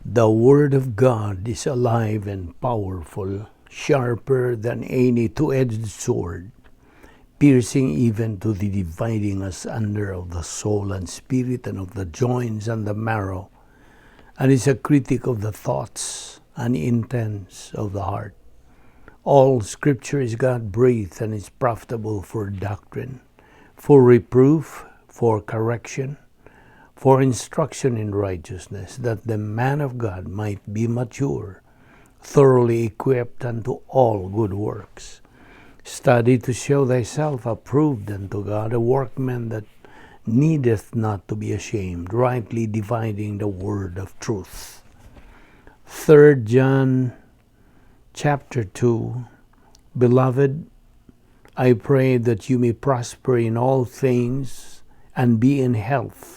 The Word of God is alive and powerful, sharper than any two-edged sword, piercing even to the dividing asunder of the soul and spirit and of the joints and the marrow, and is a critic of the thoughts and intents of the heart. All Scripture is God-breathed and is profitable for doctrine, for reproof, for correction, for instruction in righteousness, that the man of God might be mature, thoroughly equipped unto all good works. Study to show thyself approved unto God, a workman that needeth not to be ashamed, rightly dividing the word of truth. 3 John chapter 2. Beloved, I pray that you may prosper in all things and be in health,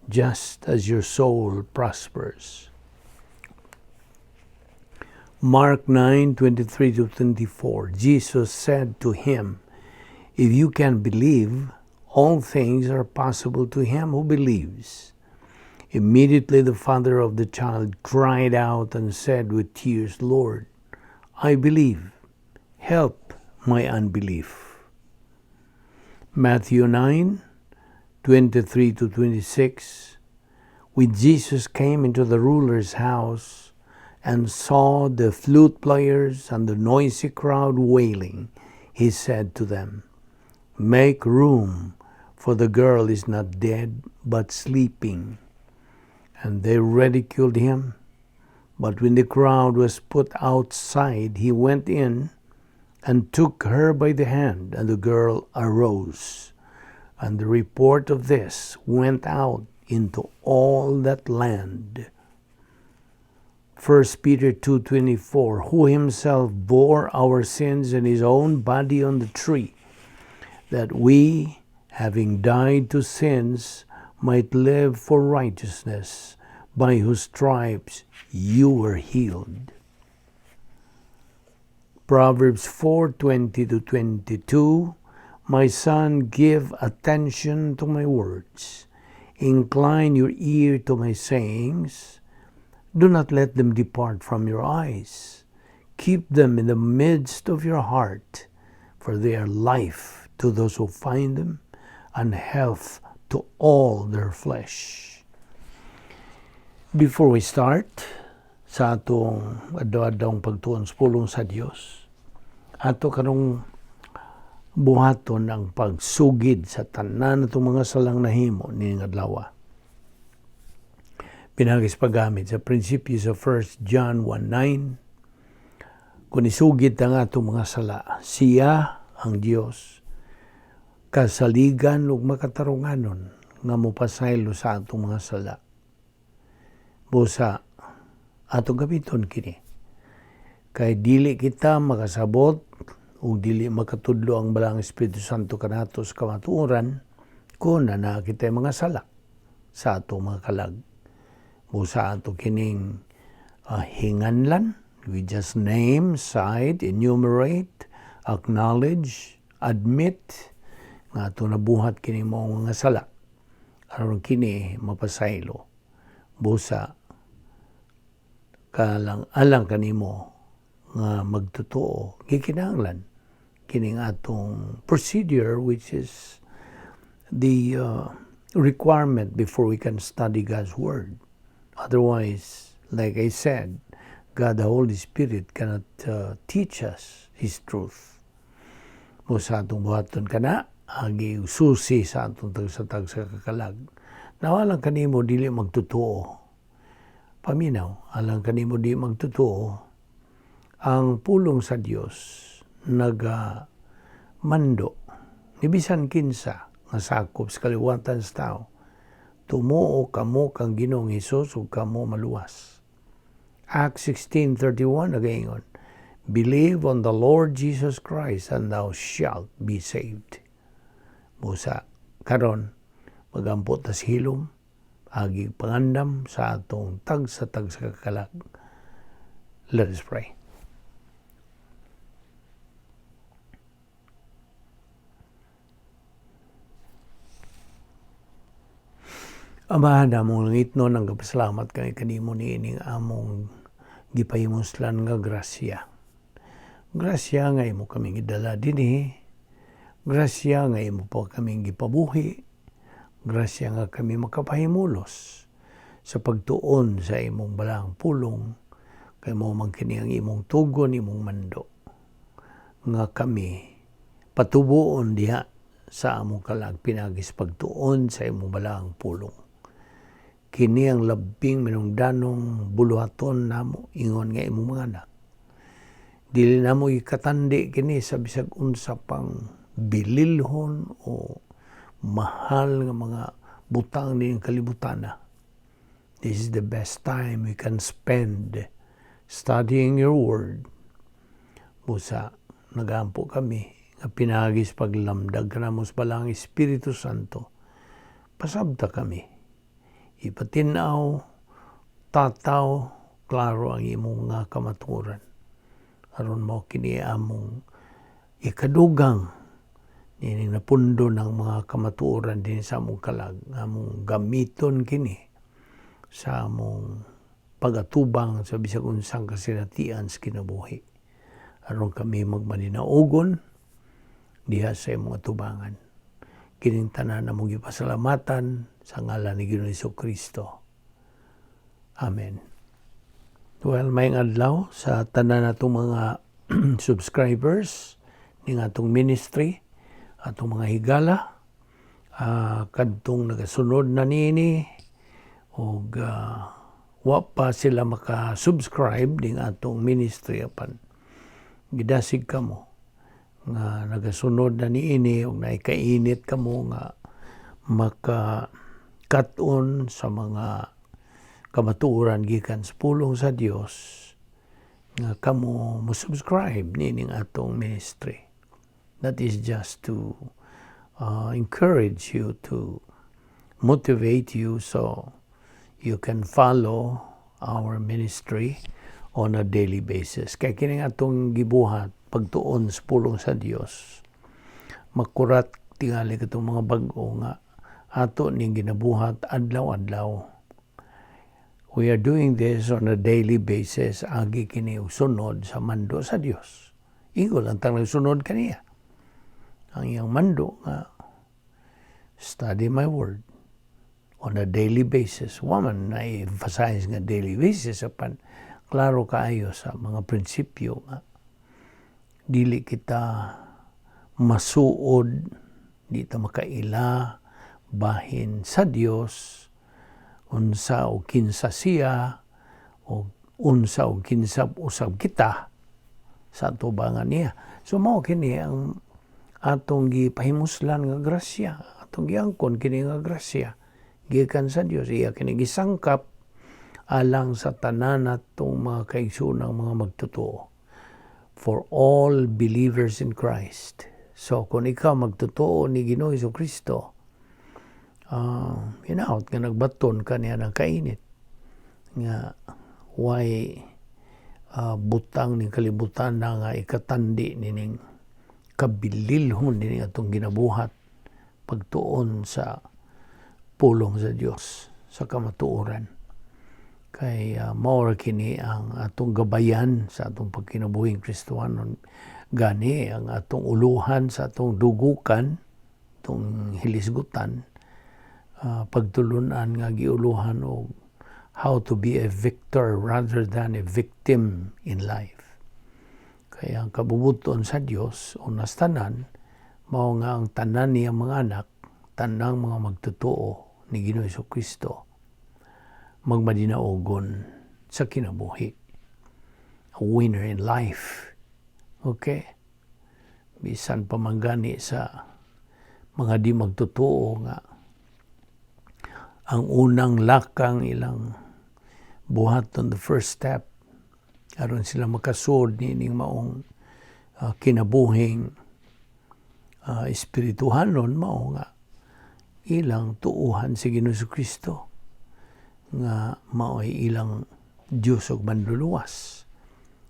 just as your soul prospers. Mark 9:23 to 24. Jesus said to him, "If you can believe, all things are possible to him who believes." Immediately the father of the child cried out and said with tears, "Lord, I believe. Help my unbelief." Matthew 9:23 to 26. When Jesus came into the ruler's house and saw the flute players and the noisy crowd wailing, he said to them, "Make room, for the girl is not dead, but sleeping." And they ridiculed him. But when the crowd was put outside, he went in and took her by the hand, and the girl arose. And the report of this went out into all that land. 1 Peter 2:24. Who himself bore our sins in his own body on the tree, that we, having died to sins, might live for righteousness, by whose stripes you were healed. Proverbs 4:20 to 22. My son, give attention to my words. Incline your ear to my sayings. Do not let them depart from your eyes. Keep them in the midst of your heart, for they are life to those who find them and health to all their flesh. Before we start sa atong adlaw-adlawng pagtuon sa pulong sa Dios, ato karong buhaton ang pagsugid sa tanan natong mga salang nahimo nining adlaw. Pinaagi sa paggamit sa prinsipyo sa 1 John 1:9, kung isugid ang atong mga sala, siya ang Dios kasaligan ug makatarunganon nga mopasaylo sa atong mga sala. Busa atong gamiton kini kay dili kita makasabot ug dili makatudlo ang Balaang Espiritu Santo kanato sa kamatuoran kung naa kitay mga sala sa atong mga kalag. Busa ato kining hinganlan, we just name, cite, enumerate, acknowledge, admit nga ato nabuhat kini mao mga sala aron kini mapasaylo. Busa kalang alang kanimo nga magtotoo, gikinahanglan kining atong procedure, which is the requirement before we can study God's Word. Otherwise, like I said, God the Holy Spirit cannot teach us His truth. Busa atong buhaton kana agi susi sa atong tagsa-tagsa ka kalag. Now, alang kanimo dili magtotoo. Paminaw, alang kanimo di magtotoo, ang pulong sa Dios naga mando ni bisan kinsa nga sakop sa kaliwatan sa tao, tumuo kamo kang Ginoong Hesus ug kamo maluwas. Acts 16:31 nagaingon, "Believe on the Lord Jesus Christ and thou shalt be saved." Busa karon magampo ta sa hilom agi pangandam sa atong tagsa-tagsa ka kalag. Let us pray. Amahan namong langitnon, nagapasalamat kami kanimo niining among gipahimuslan nga grasya. Grasya nga imo kaming gidala dinhi, grasya nga imo pa kaming gipabuhi, grasya nga kami makapahimulos sa pagtuon sa imong balaang pulong, kay mao man kini ang imong tugon, imong mando nga kami patubuon diha sa among kalag pinaagi sa pagtuon sa imong balaang pulong. Kini ang labing minungdanong buluhaton namo ingon nga imong mga anak. Dili namo ikatandi kini sa bisag unsa pang bililhon o mahal nga mga butang ning kalibutana. This is the best time we can spend studying your word. Busa nagampo kami nga pinaagi sa paglamdag kanamo sa Balaang Espiritu Santo. Pasabta kami. Ipatin-aw, tataw, klaro ang imong nga kamatuoran. Aron mao kini among ikadugang nining napundo ng mga kamatuoran din sa among kalag, among gamiton kini sa among pagatubang sa bisag unsang kasinatian sa kinabuhi. Aron kami magmalinaugon diha sa imong atubangan. Kining tanan among gipasalamatan sa ngalan ni Ginoong Kristo. Amen. Well, maayong adlaw sa tanan natong mga subscribers ning atong ministry, atong mga higala, kadtong nagasunod na niini og wa pa sila maka-subscribe ning atong ministry, apan gidasig kamo nga nagasunod na niini ug naikainit kamo nga maka kat-on sa mga kamatuoran gikan sa pulong sa Dios, nga kamo mo subscribe nining atong ministry. That is just to encourage you, to motivate you so you can follow our ministry on a daily basis. Kay kining atong gibuhat, pagtuon sa pulong sa Dios, makurat tingali katong mga bag-o nga ato ning ginabuhat adlaw-adlaw. We are doing this on a daily basis, agi kini og sunod sa mando sa Dios. Ingon lang tang nagsunod kaniya. Ang iyang mando nga study my word on a daily basis. Wa man na emphasize nga daily basis, apan klaro kaayo sa mga prinsipyo nga dili kita masuod, di ta makaila bahin sa Dios, unsa o kinsa siya o unsa o kinsa usab kita sa atubangan niya. So mao kini ang atong gipahimuslan nga grasya, atong giangkon kini nga grasya gikan sa Dios. Iya kini gisangkap alang sa tanan natong mga kaigsoonang mga magtotoo, for all believers in Christ. So kung ikaw magtotoo ni Ginoong Kristo, hinaot nga nagbaton ka niya ng kainit nga way butang ning kalibutan na nga ikatandi nining kabililhon nining atong ginabuhat, pagtuon sa pulong sa Dios, sa kamatuoran, kay mao ra kini ang atong gabayan sa atong pagkinabuhing Kristohanon, gani ang atong uluhan sa atong dugukan, atong hilisgutan, pagtulunan nga giuluhan og how to be a victor rather than a victim in life. Kaya ang kabubuton sa Dios unas tanan mao nga ang tanan niyang mga anak, tanang mga magtotoo ni Ginoong Kristo, magmadinaugon sa kinabuhi. A winner in life. Okay? Bisan pa man gani sa mga di magtotoo nga ang unang lakang ilang buhat on the first step aron sila makasud nining maong kinabuhing espirituhanon, mao nga ilang tuuhan si Ginoong Kristo nga mao'y ilang Dios ug manluluwas.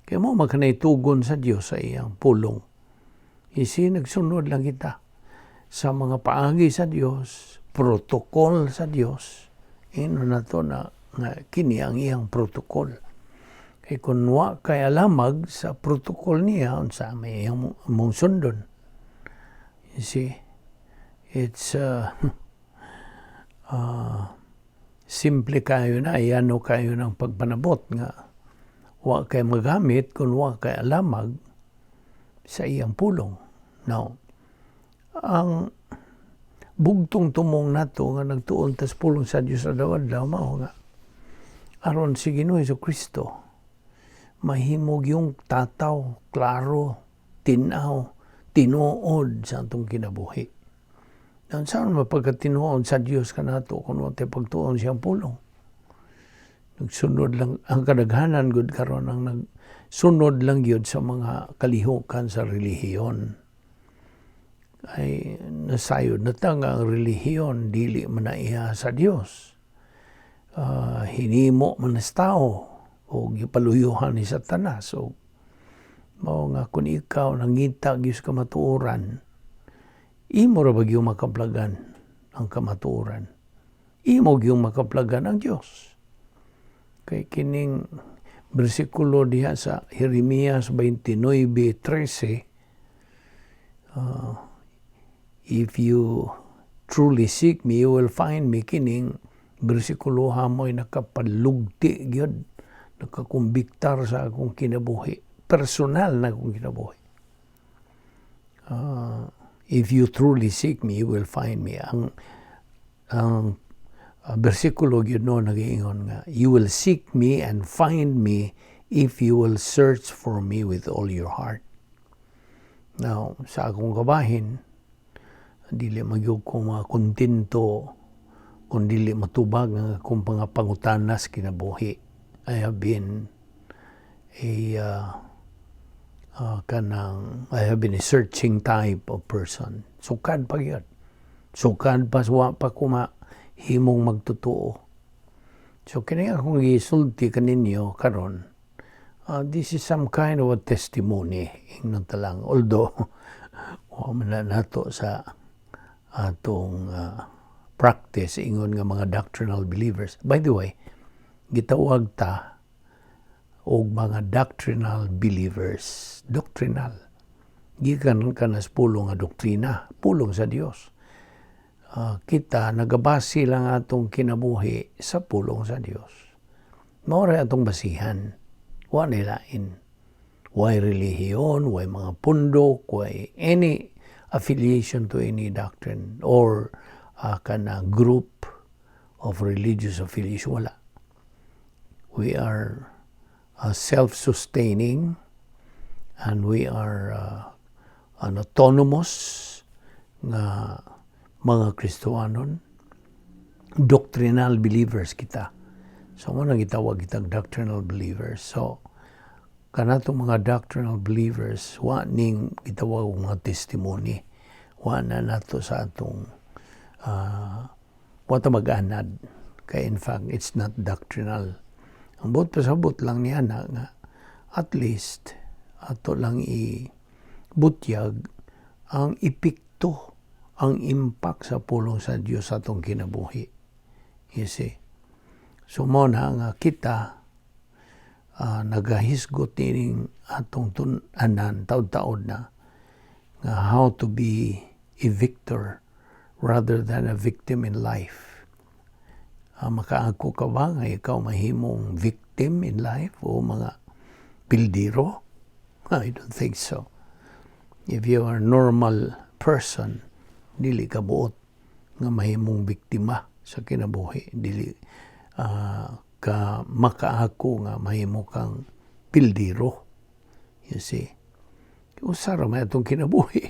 Kaya mao man kanay tugon sa Dios sa iyang pulong. Isi nagsunod lang kita sa mga paagi sa Dios, protocol sa Dios. Ingnon nato na nga kini ang iyang protocol. Kay kung wa kay alamag sa protocol niya, unsa may iyang mong sundon? You see, it's simple kayo na, yano kayo ng pagpanabot nga wa kay magamit kung wa kay alamag sa iyang pulong. Now, ang bugtong tumong nato nga nagtuon tas pulong sa Dios adlaw-adlaw mao nga aron si Ginoo Hesus Kristo mahimog yung tataw, klaro, tinaw, tinuod sa atong kinabuhi. Ang saan mapagkatinuod sa Dios kanato kung wa tay pagtuon siyang pulong? Nagsunod lang ang kadaghanan gud karon, ang nagsunod lang gyud sa mga kalihukan sa relihiyon. Ay nasayod na ta nga ang relihiyon dili man na iya sa Dios. Hinimo man sa tao o gipaluyuhan ni Satanas. O mao nga kung ikaw nangita gyud sa kamatuoran, imo ra ba gyud makaplagan ang kamatuoran? Imo gyud makaplagan ang Dios. Kay kining bersikulo diha sa Jeremias 29:13, "If you truly seek me, you will find me." Kining bersikulo mo'y nakapalugti gyud, nakakumbiktar sa akong kinabuhi, personal na akong kinabuhi. "If you truly seek me, you will find me." Ang bersikulo gyud no nagiingon nga, "You will seek me and find me if you will search for me with all your heart." Now, sa akong kabahin, dili magyud ko makontento kung dili matubag ang akong mga pangutanas kinabuhi. I have been a kanang I have been a searching type of person. Sukad pa gyud. Sukad pa wa pa ko himong magtotoo. So kini akong gisulti kaninyo karon, this is some kind of a testimony ingnon ta lang, although wa man na nato sa atong practice ingon nga mga doctrinal believers. By the way, gitawag ta og mga doctrinal believers. Doctrinal. Gikan kanas pulong nga doktrina, pulong sa Dios. Kita nagabase lang atong kinabuhi sa pulong sa Dios. Mao ra atong basihan. Wa lain. Way relihiyon, way mga pundok, way any affiliation to any doctrine or kana group of religious affiliation. Wala. We are self-sustaining and we are an autonomous nga mga Kristohanon. Doctrinal believers kita. So, mao nang gitawag kitang doctrinal believers. So, kanatong mga doctrinal believers, wa ning gitawag og mga testimony. Wa na nato sa atong wa ta mag-anad. Kay in fact, it's not doctrinal. Ang buot pasabot lang niya na nga at least ato lang i butyag ang epekto, ang impact sa pulong sa Dios sa atong kinabuhi. You see? So mao na nga kita nagahisgot nining atong tun-anan taud-taod na nga how to be a victor rather than a victim in life. Makaako ka ba nga ikaw mahimong victim in life o mga pildiro? I don't think so. If you are a normal person, dili ka buot nga mahimong biktima sa kinabuhi. Dili ka makaako nga mahimo kang pildiro. You see? Usa ra may atong kinabuhi.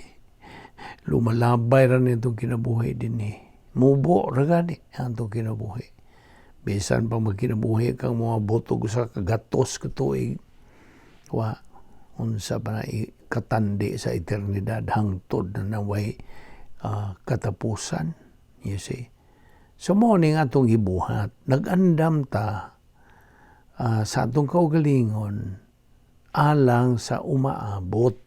Lumalabay ra ni atong kinabuhi dinhi. Mubo ra gani ang atong kinabuhi. Bisan pa magkinabuhi kang moabot og usa ka gatos ka tuig, wa unsa pa na katandi sa eternidad hangtod na naway katapusan. You see? So mao ning atong gibuhat. Nag-andam ta sa atong kaugalingon alang sa umaabot.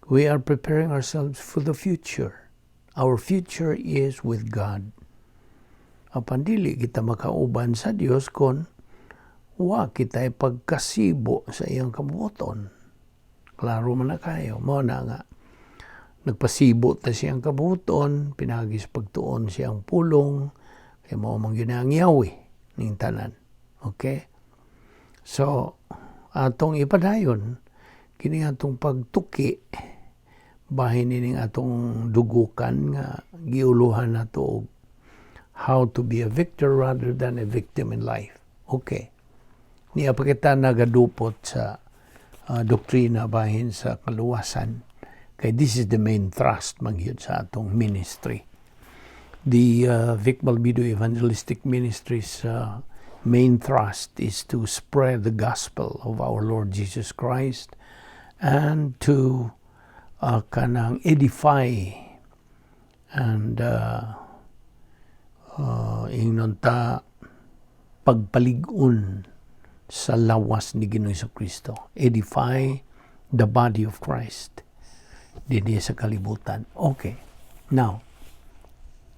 We are preparing ourselves for the future. Our future is with God. Apan dili kita makauban sa Dios kon wa kita pagkasibo sa iyang kabubut-on. Klaro man na kayo. Mao na nga nagpasibo ta sa iyang kabubut-on, pinaagi sa pagtuon sa iyang pulong, kay mao man gyud ang yawi ning tanan. Okay? So, atong ipadayon kini atong pagtuki bahin nining atong dugukan nga giuluhan nato og how to be a victor rather than a victim in life. Okay. Niya pa kita nagadupot sa doktrina bahin sa kaluwasan. Kay this is the main thrust magyud sa atong ministry. The Vic Balbido Evangelistic Ministries main thrust is to spread the gospel of our Lord Jesus Christ and to kanang edify and ingnon ta pagpalig-on sa lawas ni Ginoong Kristo. Edify the body of Christ dinhi sa kalibutan. Okay. Now,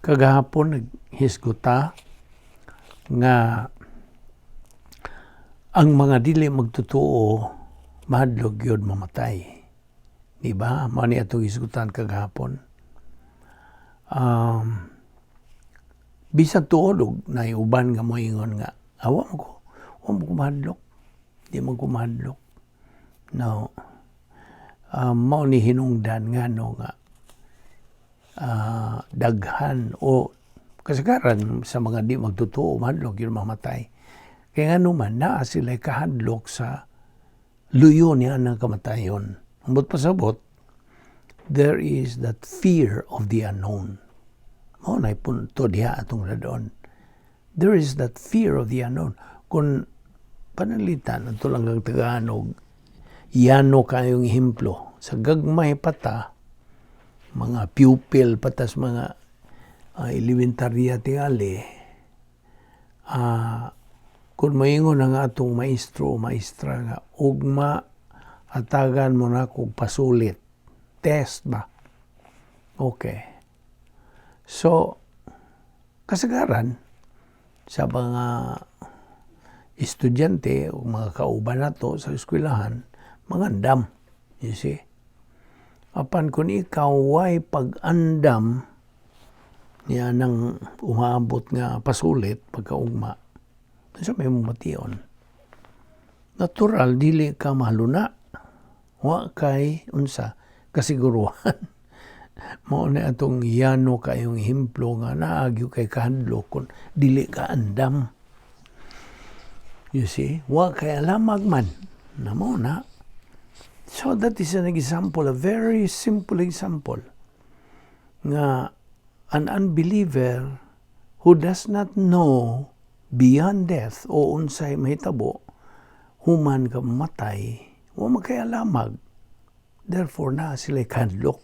kagahapon naghisguta nga ang mga dili magtotoo mahadlok gyud mamatay. Di ba? Mao ni atong hisgutan kagahapon. Bisan tuod og naay uban nga moingon nga awa mo ko, wa mo ko mahadlok. Di man ko mahadlok. Now, mao ni hinungdan ngano nga daghan o kasagaran sa mga di magtotoo mahadlok gyud mamatay. Kay ngano man naa sila kahadlok sa luyo niya ng kamatayon. Ambot pasabot, there is that fear of the unknown. Mao na punto diha atong radon. There is that fear of the unknown. Kung pananglitan, ato lang ang tagaan og yano kayong ehemplo. Sa gagmay pa ta, mga pupil patas mga elementarya tingali, kung moingon ang atong maestro o maestra nga ugma atagan mo na kog pasulit, test ba? Okay. So, kasagaran sa mga estudyante o mga kauban nato sa eskwelahan, mangandam, you see. Apan kung ikaw way pag-andam niya nang umaabot nga pasulit pagkaugma, unsa may mabation? Natural, dili ka mahaluna. Wa kay unsa kasiguruhan. Mao na atong yano kayong ehemplo nga naa gyud kay kahadlok kung dili ka andam. You see, wa kay alamag man na mao na. So that is an example, a very simple example nga an unbeliever who does not know beyond death o unsay mahitabo human ka mamatay, wa man kay alamag. Therefore, naa sila kahadlok.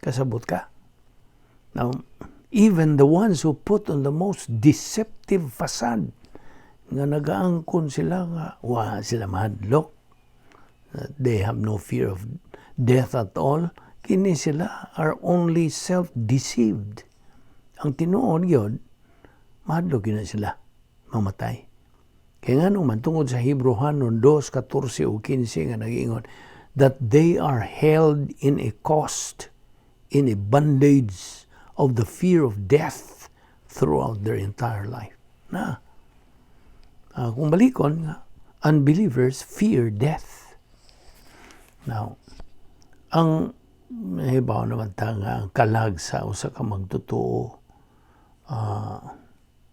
Kasabot ka? Now, even the ones who put on the most deceptive facade nga nagaangkon sila nga wa sila mahadlok, they have no fear of death at all, kini sila are only self-deceived. Ang tinuod gyud, mahadlok gyud na sila mamatay. Kaya nga naman, tungod sa Hebreohanon 2, 14 o 15 nga nag-ingon, that they are held in a cost, in a bondage of the fear of death throughout their entire life. Na, kung balikon, nga, unbelievers fear death. Now, ang hibaw naman ta nga ang kalag sa usa ka magtotoo,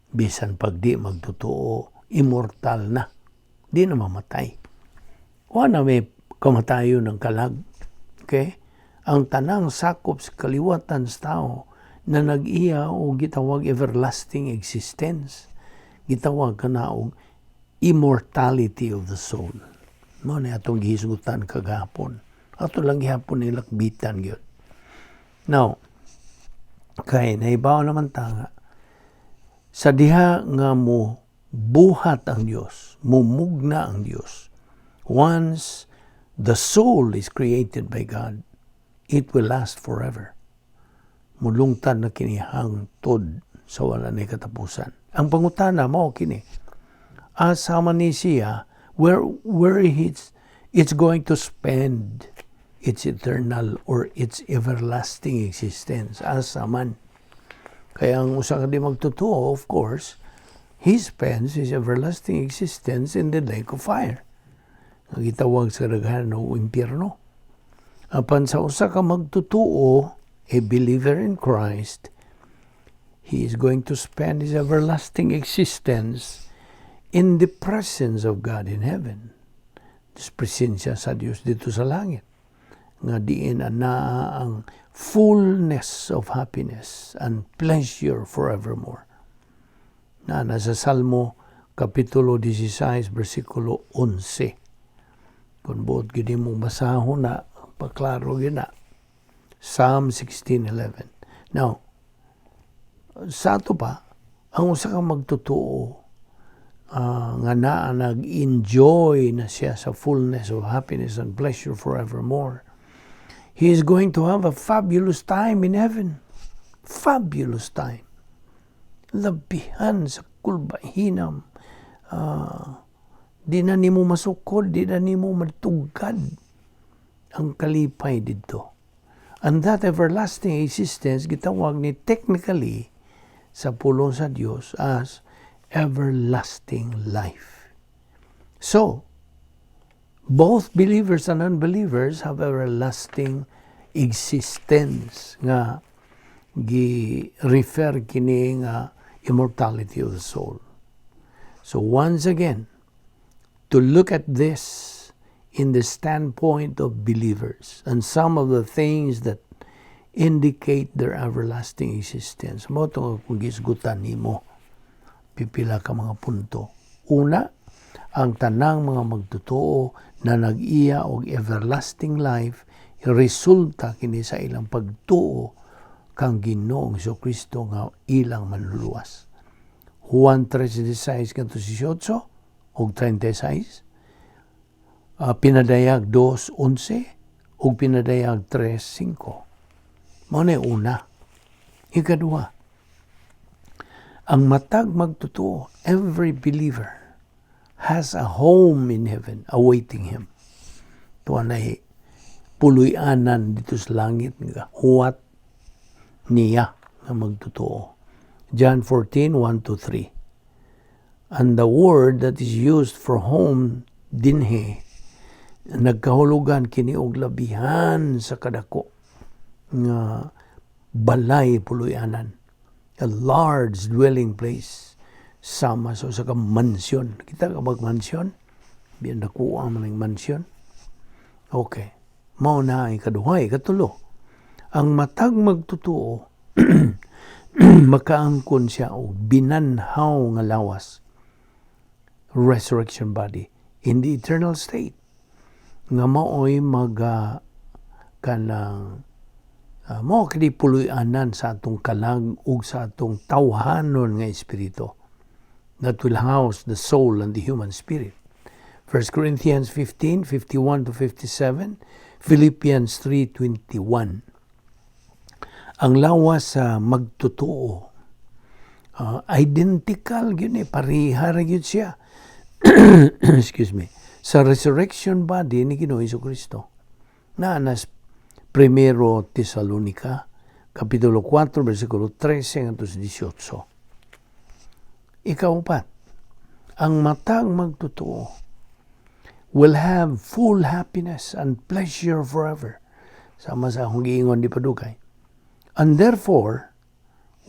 bisan pag di magtotoo, immortal na. Di na mamatay. Wa na may kamatayon ng kalag. Okay? Ang tanang sakop sa kaliwatan sa tao na nag-iya o gitawag everlasting existence, gitawag ka na og immortality of the soul. Mao na atong gihisgutan kagahapon. Ato lang gihapon nilakbitan gyud. Now, kay nahibaw naman ta nga sa diha nga mo buhat ang Dios, mumugna ang Dios. Once the soul is created by God, it will last forever. Mulungtad na kini hangtod sa wala nay katapusan. Ang pangutana mao kini: asa man ni siya, where it's going to spend its eternal or its everlasting existence? Asa man? Kaya ang usa ka di magtotoo, of course, he spends his everlasting existence in the lake of fire, ang gitawag sa daghan og impyerno. Apan sa usa ka magtotoo, a believer in Christ, he is going to spend his everlasting existence in the presence of God in heaven. Sa presensya sa Dios didto sa langit. Nga diin naa ang fullness of happiness and pleasure forevermore. Na nasa Salmo Kapitulo 16, versikulo 11. Kung buot gyud mo basahon na, paklaro gyud na. Psalm 16:11. Now, sa ato pa, ang usa ka magtotoo nga naa nag-enjoy na siya sa fullness of happiness and pleasure forevermore. He is going to have a fabulous time in heaven. Fabulous time. Labihan sa kulbahinam. Di na nimo masukod, di na nimo matugkad ang kalipay didto. And that everlasting existence gitawag ni technically sa pulong sa Dios as everlasting life. So, both believers and unbelievers have everlasting existence nga gi-refer kini nga immortality of the soul. So once again, to look at this in the standpoint of believers and some of the things that indicate their everlasting existence. Mao to kung gisgutan nimo pipila ka mga punto. Una, ang tanang mga magtotoo na nag-iya og everlasting life, resulta kini sa ilang pagtuo kang Ginoong Kristo nga ilang manluluwas. Juan 3:16 ngadto 18 ug 36, Pinadayag 2:11 ug Pinadayag 3:5. Mao na una. Ikaduha, ang matag magtotoo, every believer has a home in heaven awaiting him. Tuwa na puloy-anan didto sa langit nga huwat niya nga magtotoo. John 14, 1 to 3. And the word that is used for home dinhi, nagkahulugan kini og labihan sa kadako nga balay, puloy-anan, a large dwelling place, sama sa usa ka mansyon. Kita ka bag mansyon, biyan nakuha man ang mansyon. Okay, mao na ang ikaduha. Ikatulo, ang matag magtotoo makaangkon siya og binanhaw nga lawas, resurrection body in the eternal state, nga maoy maga kanang mao kini puloy-anan sa atong kalag ug sa atong tawhanon nga espiritu that will house the soul and the human spirit. 1 Corinthians 15:51 to 57, Philippians 3:21. Ang lawas sa magtotoo, identical gyud ni, pareha ra gyud siya, excuse me, sa resurrection body ni Ginoong Kristo. Na nas Primero Tesalonica, Kapitulo 4, versikulo 13 hanggang 18. Ikaupat, ang matag magtotoo will have full happiness and pleasure forever. Sama sa akong giingon di padugay. And therefore,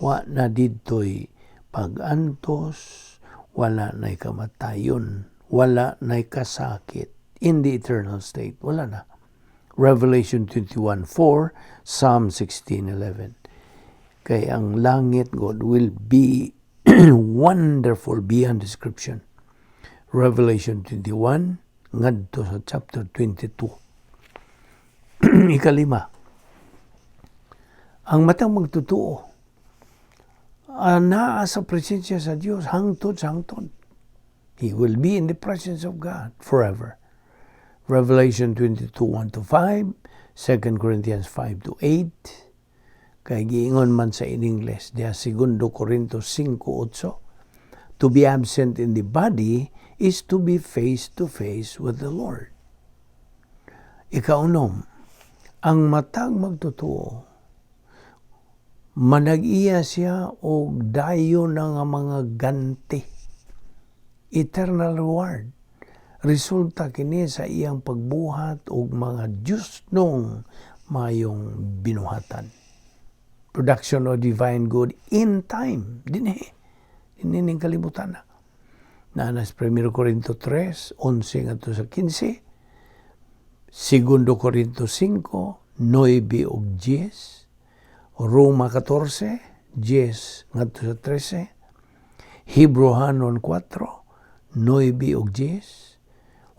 wa na didto'y pag-antos, wala na'y kamatayon, wala na'y kasakit in the eternal state. Wala na. Revelation 21:4, Psalm 16:11. Kay ang langit, God, will be wonderful beyond description. Revelation 21 ngadto sa chapter 22. Ikalima, ang matang magtotoo naa sa presensya sa Dios hangtod sa hangtod. He will be in the presence of God forever. Revelation 22, 1 to 5, 2 Corinthians 5 to 8. Kay giingon man sa in English, diya Segundo Corinto 5:8, "To be absent in the body is to be face to face with the Lord." Ikaunom, ang matag magtotoo, manag-iya siya og dayon na nga mga ganti. Eternal reward. Resulta kini sa iyang pagbuhat og mga Diyosnong mayong binuhatan. Production of divine good in time. Dinhi. Dinhi ning kalibutan na. Naa na sa 1 Corinto 3, 11 ngadto sa 15, 2 Corinto 5, 9 ug 10, Roma 14, 10 ngadto sa 13, Hebreohanon 4, 9 ug 10,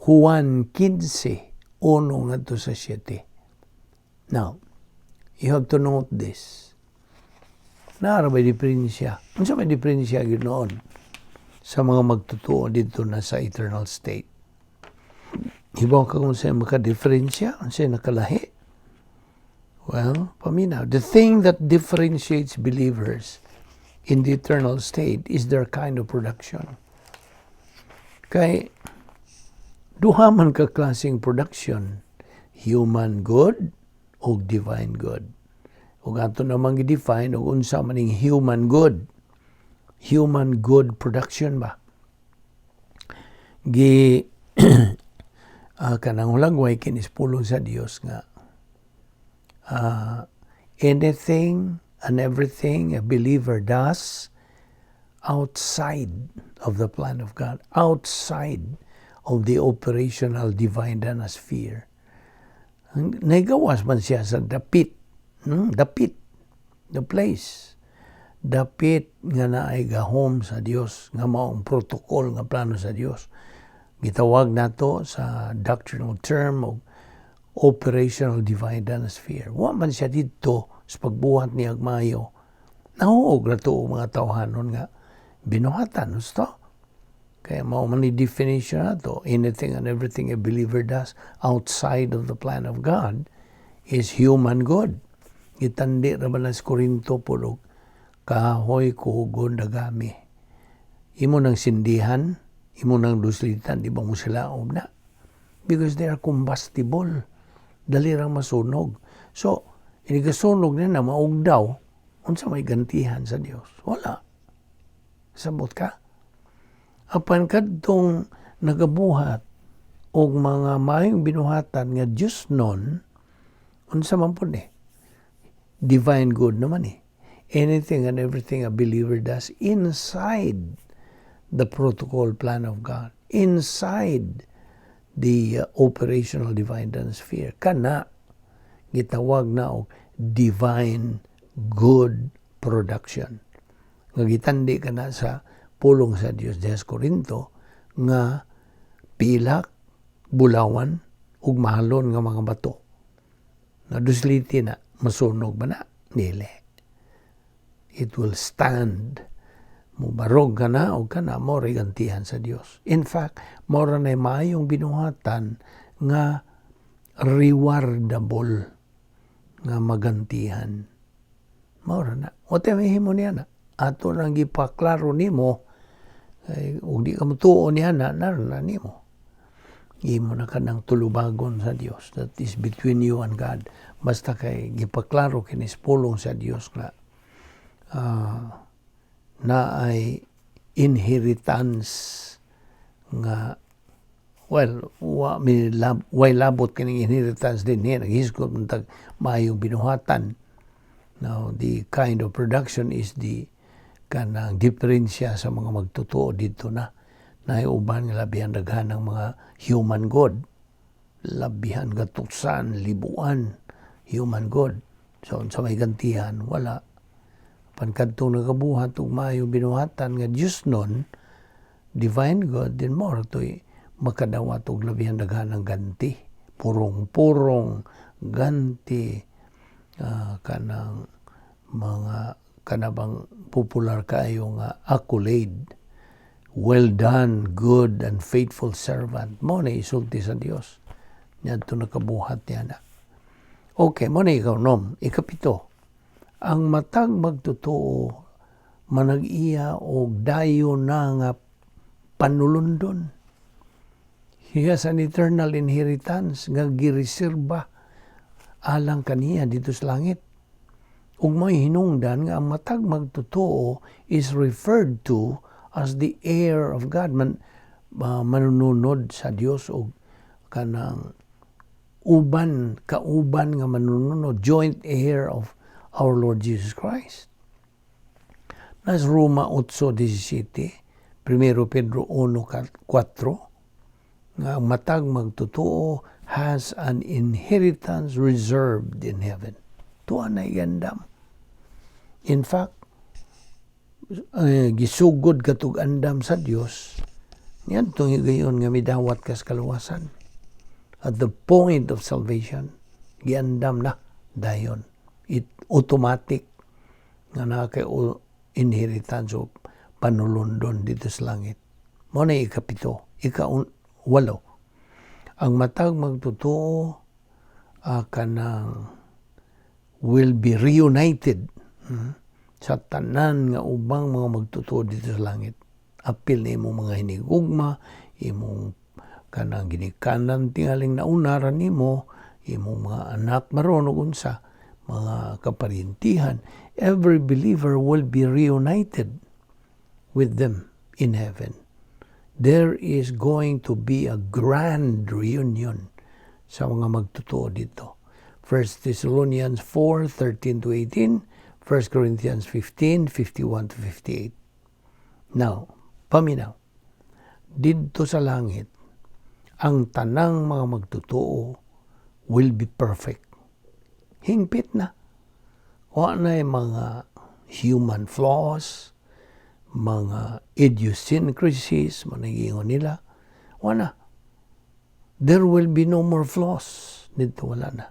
Juan 15, 1 ngadto sa 7. Now, you have to note this. Naa ra bay diferensya? Unsa may diferensya gyud noon sa mga magtotoo didto na sa eternal state? Hibaw ka kung sa makadiferensya, unsa nakalahi? Well, paminaw. The thing that differentiates believers in the eternal state is their kind of production. Kay duha man ka klaseng production, human good o divine good. Ug ato namang gi-define og unsa man ning human good. Human good production ba? Gi kanang hulagway kinis pulong sa Dios nga anything and everything a believer does outside of the plan of God, outside of the operational divine sphere, nagawas man siya sa dapit, dapit, the place, dapit nga naay gahom sa Dios nga maong protocol nga plano sa Dios. Gitawag nato sa doctrinal term og operational divine sphere. Wa man siya didto sa pagbuhat niya maayo. Nahuog ra to og mga tawhanon nga binuhatan husto. Kaya mao man ni definition nato, anything and everything a believer does outside of the plan of God is human good. Gitandi ra ba na sa Korinto pulog kahoy, kuhugon, dagami. Imo nang sindihan, imo nang duslitan, di ba mo sila na? Because they are combustible. Dali rang masunog. So, inigasunog na na maug daw, unsa may gantihan sa Dios? Wala. Sabot ka? Apan kadtong nagabuhat og mga maayong binuhatan nga Dios nun, unsa man pud ni? Divine good naman eh. Anything and everything a believer does inside the protocol plan of God, inside the operational divine sphere, kana gitawag na og divine good production. Nga gitandi kana sa pulong sa Dios diha sa Korinto nga pilak, bulawan ug mahalon nga mga bato. Na dusliti na, masunog ba na? Dili. It will stand. Mubarog ka na o ka na, mo gantihan sa Dios. In fact, mora na maayong binuhatan nga rewardable nga magantihan. Mora na. O himo niya na. Ato nang gipaklaro nimo, ay, ug di ka motuo niya na, naron na nimo. Imo na kanang tulubagon sa Dios. That is between you and God. Basta kay gipaklaro kinis pulong sa Dios nga na ay inheritance nga, well, wa mi lab, way labot kining inheritance din niya, naghisgot man tag maayong binuhatan. Now, the kind of production is the kanang diferensya sa mga magtotoo didto na naay uban nga labihan daghan ng mga human good, labihan gatusan, libuan, human good. So unsa may gantihan? Wala. Pan kadtong nagabuhat og maayong binuhatan nga Dios nun, divine good din, mo to'y makadawat og labihan daghan ng ganti, purong-purong ganti, kanang mga kanabang popular kaayo nga accolade, "Well done, good and faithful servant." Mo na isulti sa Dios niadto nakabuhat niya na. Okay, mo na ikaw nom. Ikapito, Ang matag magtotoo manag-iya og dayon na nga panulundon. He has an eternal inheritance nga gireserba alang kaniya didto sa langit. Ug may hinungdan nga ang matag magtotoo is referred to as the heir of God, man manununod sa Dios og kanang uban, kauban nga manununod, joint heir of our Lord Jesus Christ. Nas Roma 8:17, 1 Pedro 1:4, nga ang matag magtotoo has an inheritance reserved in heaven. Tuwa na gandam. In fact, gisugod katog andam sa Dios niadtong higayon nga midawat kas kaluwasan. At the point of salvation, giandam na dayon. It automatic nga naa kay inheritance o panulundon didto sa langit. Mao na ikapito, ika-walo. Ang matag magtotoo kanang will be reunited sa tanan nga ubang mga magtotoo didto sa langit. Apil na imong mga hinigugma, imong kanang ginikanan tingaling nauna ra nimo, imong mga anak maron ug unsa, mga kaparintihan. Every believer will be reunited with them in heaven. There is going to be a grand reunion sa mga magtotoo didto. 1 Thessalonians 4:13 to 18, 1 Corinthians 15:51 to 58. Now, paminaw. Didto sa langit, ang tanang mga magtotoo will be perfect. Hingpit na. Wa na mga human flaws, mga idiosyncrasies, managingon nila. Wala. There will be no more flaws. Didto wala na.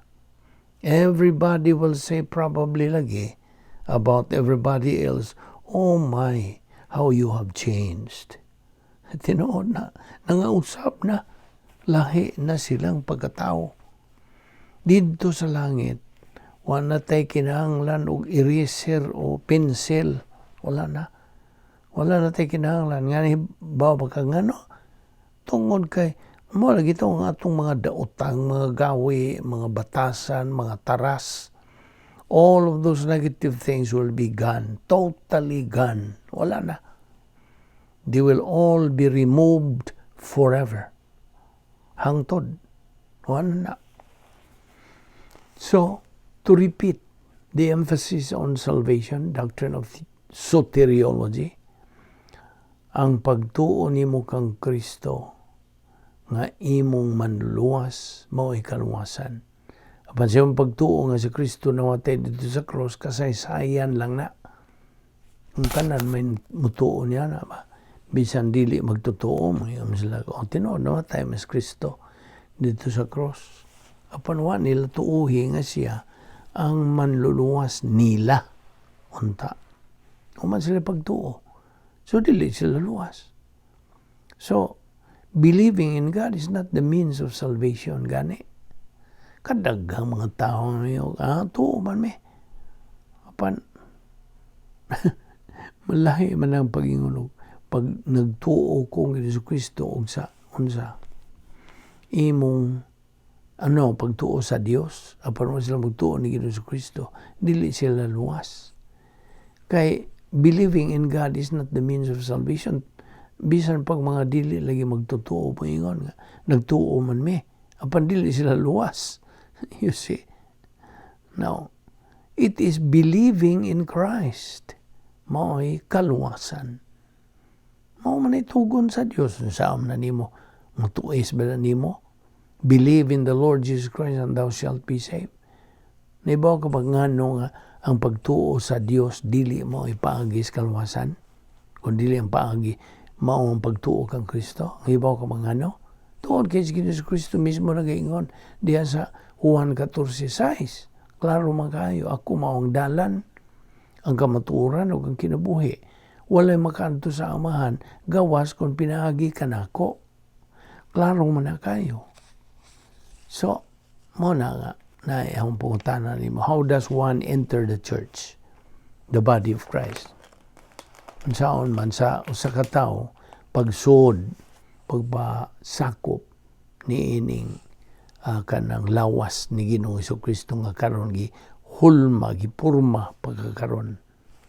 Everybody will say probably lagi about everybody else, "Oh my, how you have changed." Tinuod na, nangausap na, lahi na silang pagkatao. Didto sa langit, wala tay kinahanglan og eraser o pencil. Wala na. Wala na tay kinahanglan. Nga ba ka ngano? Tungod kay mo lagi to ang atong mga daotang, mga gawi, mga batasan, mga taras. All of those negative things will be gone. Totally gone. Wala na. They will all be removed forever. Hangtod. Wala na. So, to repeat the emphasis on salvation, doctrine of soteriology, ang pagtuo nimo kang Kristo nga imong manluluwas, mao'y kaluwasan. Apan sa imong pagtuo nga si Kristo namatay didto sa cross, kasaysayan lang na. Ang tanan may mutuo niya na ba? Bisan dili magtotoo, mo sila, "Oh, tinuod namatay mas Kristo didto sa cross." Apan wa nila tuuhi nga siya ang manluluwas nila. Unta. Human sila pagtuo. So, dili sila luwas. So, believing in God is not the means of salvation, gani. Kadaghang mga tao ngayon, tuo man mi. Apan, malahi man ang pag-ingon pag nagtuo ko ng Jesu Kristo og sa unsa imong ano pagtuo sa Dios, apan wa sila magtuo ni Jesu Kristo, dili sila luwas. Kay believing in God is not the means of salvation. Bisan pag mga dili lagi magtotoo, moingon nga nagtuo man mi, apan dili sila luwas. You see, now it is believing in Christ mao'y kaluwasan. Mao man ay tugon sa Dios. Unsaon na nimo, mutuis ba na nimo? "Believe in the Lord Jesus Christ and thou shalt be saved." Nahibaw ka ba ngano nga ang pagtuo sa Dios dili mo ipaagi sa kaluwasan? Kung dili ang paagi mao ang pagtuo kang Kristo. Nahibaw ka ba ngano? Tungod kay si Jesus Kristo mismo nagaingon diha sa Juan 14:6. Klaro man kayo, "Ako mao ang dalan, ang kamatuoran ug ang kinabuhi. Walay makaadto sa Amahan gawas kung pinaagi kanako." Klaro man na kayo. So, mo na nga, Na akong pangutana nimo, how does one enter the church, the body of Christ? Unsaon man sa usa ka tawo pagsuod, pagpasakop niining kanang lawas ni Ginoong Kristo nga karon gi hulma, gipurma pagkakaron?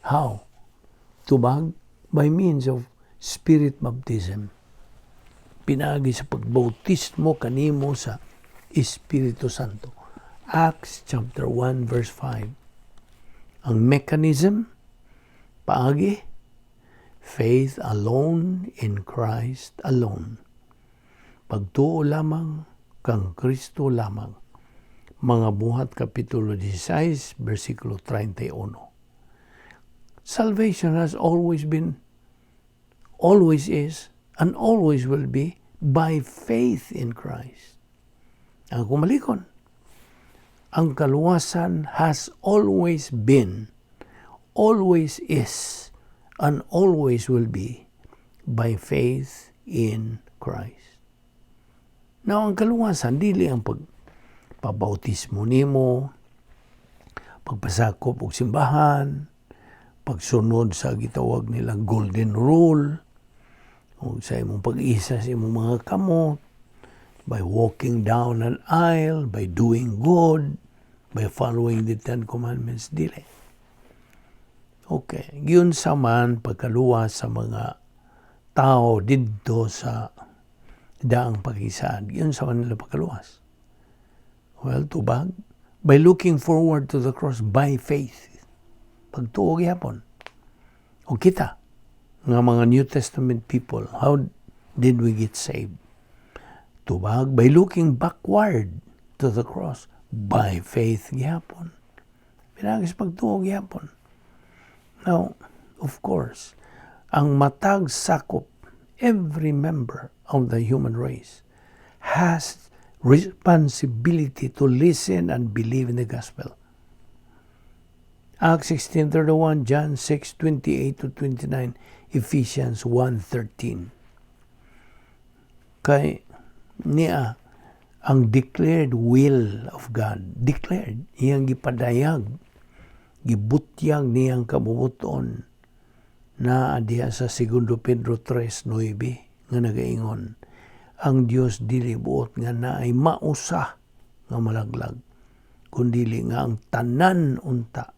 How? Tubag, by means of spirit baptism. Pinaagi sa pagbautismo kanimo sa Espiritu Santo. Acts chapter 1 verse 5. Ang mechanism, paagi, faith alone in Christ alone. Pagtuo lamang kang Kristo lamang. Mga Buhat Kapitulo 16, versikulo 31. Salvation has always been, always is, and always will be by faith in Christ. Ang kumalikon, ang kaluwasan has always been, always is, and always will be by faith in Christ. Now, ang kaluwasan, dili ang pagpabautismo nimo, pagpasakop og simbahan, pagsunod sa gitawag nilang golden rule, o sa imong pag-isa sa imong mga kamot, by walking down an aisle, by doing good, by following the Ten Commandments, dili. Okay, giunsa man pagkaluwas sa mga tao didto sa daang pakisaad? Giunsa man nila pagkaluwas? Well, tubag, by looking forward to the cross by faith. Pagtuo gihapon. O kita, nga mga New Testament people, how did we get saved? Tubag, by looking backward to the cross by faith gihapon. Pinaagi sa pagtuo gihapon. Now, of course, ang matag sakop, every member of the human race has responsibility to listen and believe in the gospel. Acts 16:31, John 6:28 to 29, Ephesians 1:13. Kay niya ang declared will of God, declared, iyang gipadayag, gibutyag niyang kabubuton na diha sa Segundo Pedro 3:9 nga nagaingon, ang Dios dili buot nga naay mausa nga malaglag, kundili nga ang tanan unta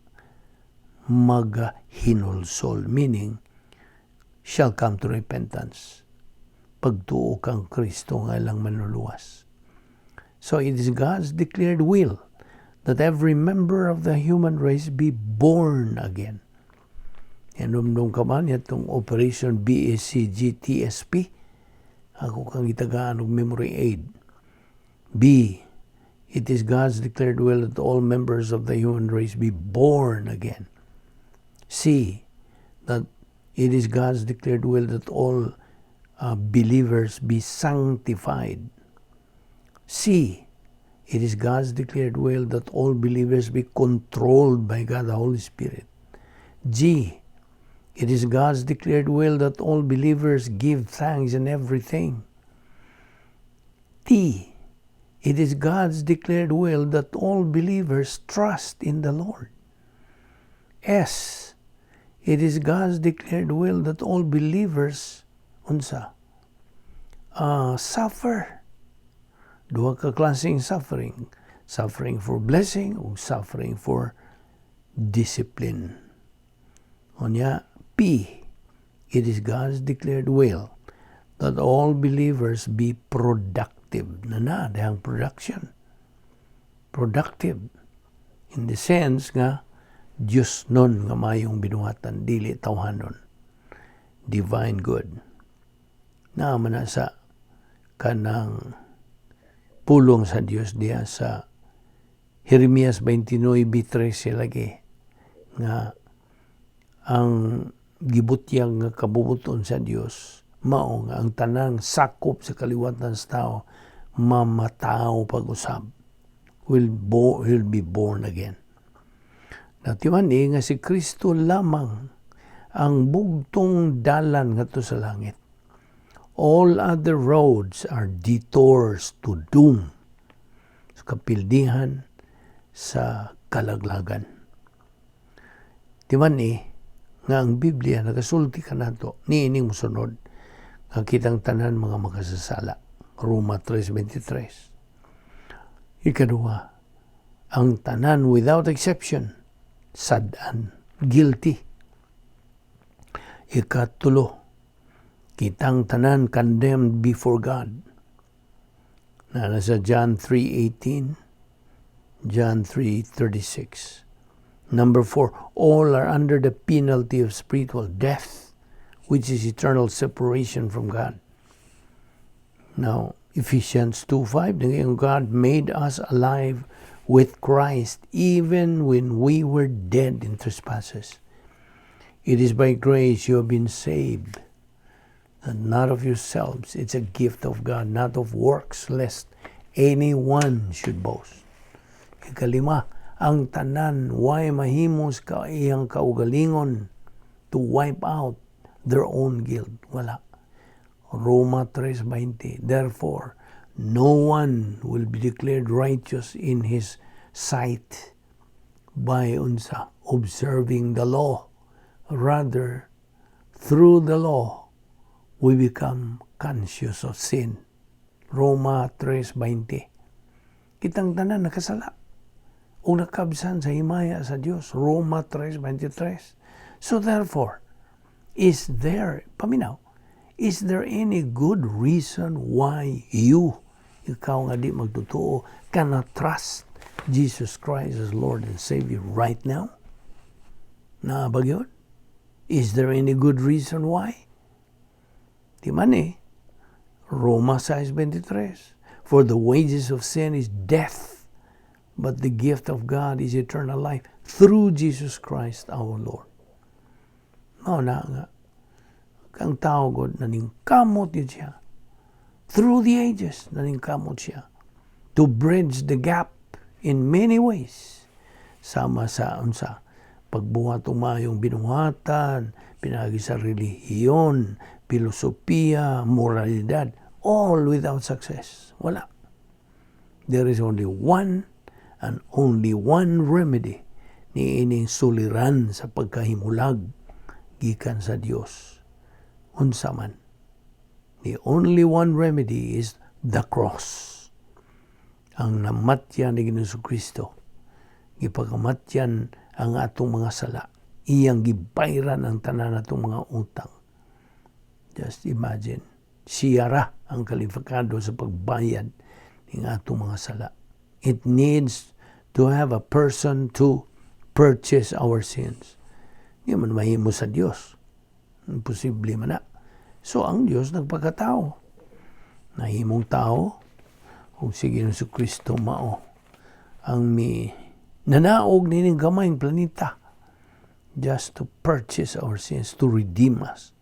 magahinulsol, meaning shall come to repentance, pagtuo kang Kristo nga ilang manluluwas. So it is God's declared will that every member of the human race be born again. Hinumdum ka man itong Operation BSCGTSP? Ako kang gitagaan og memory aid. B. It is God's declared will that all members of the human race be born again. C. That it is God's declared will that all believers be sanctified. C. It is God's declared will that all believers be controlled by God the Holy Spirit. G. It is God's declared will that all believers give thanks in everything. T. It is God's declared will that all believers trust in the Lord. S. It is God's declared will that all believers unsa suffer. Duha ka klaseng suffering: suffering for blessing o suffering for discipline. Unya, P. It is God's declared will that all believers be productive. Na na, dihang production. Productive. In the sense nga, Diyos nun nga mayong binuhatan, dili tawhanon. Divine good. Naa man na sa kanang pulong sa Dios diya sa Jeremias 29:13 lagi nga ang gibutyag nga kabubuton sa Dios mao nga ang tanang sakop sa kaliwatan sa tao mamataw pag-usab, will be born again. Natiman ni nga si Kristo lamang ang bugtong dalan ngadto sa langit. All other roads are detours to doom. Sa kapildihan. Sa kalaglagan. Di man ni nga ang Biblia nagasulti kanato niining mosunod nga kitang tanan mga makasasala. Roma 3:23. Ikaduha, ang tanan without exception sad-an, guilty. Ikatulo, kitang tanan condemned before God. Na nasa John 3:18, John 3:36. Number four, all are under the penalty of spiritual death, which is eternal separation from God. Now, Ephesians 2:5, God made us alive with Christ even when we were dead in trespasses. It is by grace you have been saved, and not of yourselves. It's a gift of God, not of works, lest anyone should boast. Ikalima, ang tanan way mahimo sa iyang kaugalingon to wipe out their own guilt. Wala. Roma 3:20. Therefore, no one will be declared righteous in his sight by unsa observing the law. Rather, through the law, we become conscious of sin. Roma 3:20. Kitang tanan nakasala o nakabsan sa himaya sa Dios. Roma 3:23. So therefore, is there, paminaw, is there any good reason why you, ikaw nga di magtotoo, cannot trust Jesus Christ as Lord and Savior right now? Naa ba gyud? Is there any good reason why? Di man eh. Roma 6:23. For the wages of sin is death, but the gift of God is eternal life through Jesus Christ our Lord. Mao na nga kang tao god naningkamot gyud siya. Through the ages, naningkamot siya to bridge the gap in many ways. Sama sa unsa pagbuhat og maayong binuhatan, pinaagi sa relihiyon, filosofiya, moralidad, all without success. Wala. There is only one and only one remedy ni ining suliran sa pagkahimulag gikan sa Dios. Unsa man? The only one remedy is the cross. Ang namatyan ni Ginoong Kristo, gipakamatyan ang atong mga sala. Iyang gibayran ang tanan atong mga utang. Just imagine, siya ra ang kalifikado sa pagbayad ng atong mga sala. It needs to have a person to purchase our sins. Di man mahimo sa Dios. Imposible man na. So ang Dios nagpakatao. Nahimong tao kung si Ginoong Kristo mao ang mi nanaog nining gamayng planeta just to purchase our sins, to redeem us.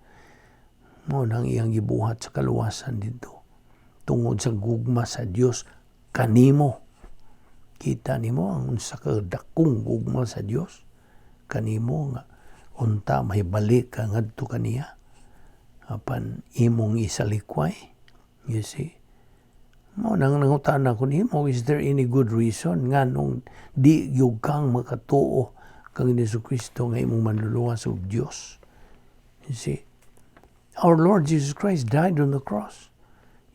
Mao nang iyang gibuhat sa kaluwasan dito. Tungod sa gugma sa Dios kanimo. Kita nimo ang unsa ka dakong gugma sa Dios kanimo nga unta mahibalik ka ngadto kaniya apan imong isalikway. You see? Mao nang nangutana ko nimo, is there any good reason nganong di gyud kang makatuo kang Hesus Kristo nga imong manluluwas ug Dios? You see? Our Lord Jesus Christ died on the cross.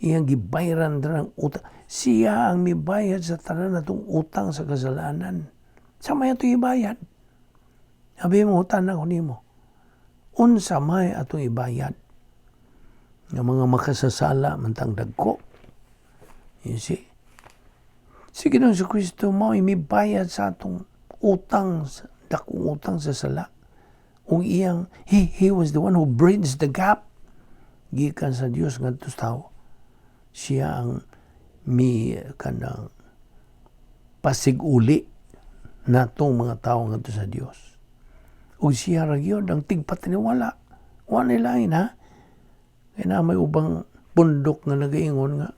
Iyang gibayran ang utang. Siya ang mibayad sa tanan natong utang sa kasalanan. Unsa may atong ibayad? Abi mo, utana ko nimo. Unsa may atong ibayad? Nga mga makasasala man tang dagko. You see? Si Ginoong Kristo mao mibayad sa atong utang, dakong utang sa sala. Ug iyang, he was the one who bridged the gap gikan sa Dios ngadto sa tao. Siya ang mi kanang pasig-uli natong mga tao ngadto sa Dios. Ug siya ra gyud ang tigpatiniwala. Wa ni lain ha. Kay na may ubang pundok nga nagaingon nga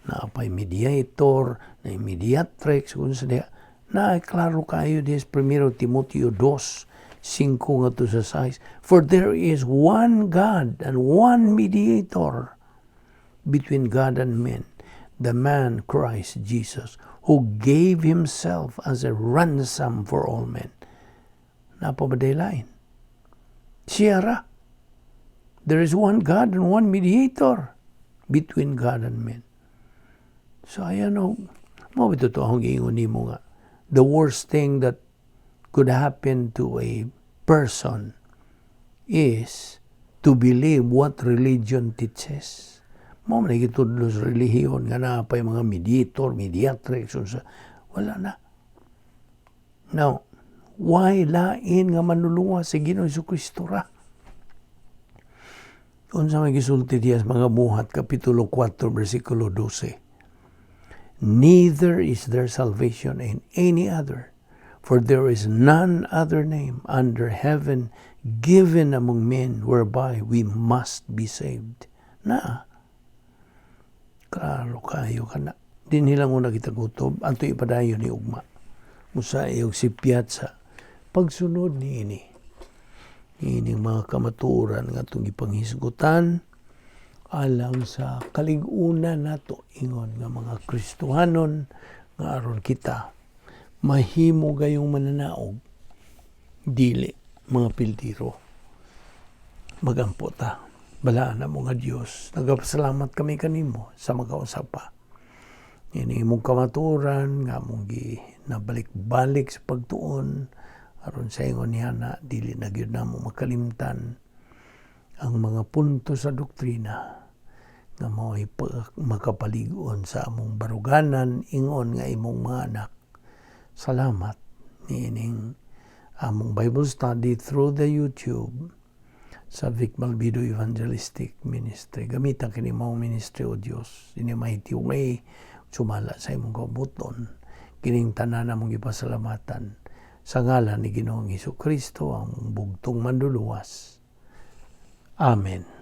naapay mediator, na mediatrix, kung sa diha. Na klaro kayo this 1 Timoteo 2, 5 ngadto sa 6. For there is one God and one mediator between God and men, the man Christ Jesus, who gave himself as a ransom for all men. Naa pa ba lain? Siya ra. There is one God and one mediator between God and men. So ayan o, mao bitaw to akong giingon nimo nga the worst thing that could happen to a person is to believe what religion teaches. Mao man gitudlo sa relihiyon nga naa pay mga mediator, mediatrix, unsa. Wala na. Now, why lain nga manluluwas, si Ginoong Kristo ra? Unsa may gisulti diya sa Mga Buhat kapitulo 4 bersikulo 12? "Neither is there salvation in any other, for there is none other name under heaven given among men whereby we must be saved." Na, klaro kayo kana. Dinhi lang una kita kutob, ato ipadayon ni ugma. Musa iyog sipyat sa pagsunod ni ini. Ining mga kamatuoran nga atong ipanghisgutan alang sa kalig-unan nato ingon nga mga Kristohanon, nga aron kita mahimo gayong mananaog, dili mga pildiro. Magampo ta. Balaan namo nga Dios, nagapasalamat kami kanimo sa makausa pa. Ini imong kamatuoran nga among gi nabalik-balik sa pagtuon aron sa ingon niya na dili na gyud namo makalimtan ang mga punto sa doktrina nga mao'y makapalig-on sa among baruganan ingon nga imong mga anak. Salamat niining among Bible study through the YouTube sa Vic Malvido Evangelistic Ministry. Gamitan kini mao ministry, O Dios, in a mighty way sumala sa imong kabubut-on. Kining tanan among gipasalamatan sa ngalan ni Ginoong Hesus Kristo, ang bugtong manluluwas. Amen.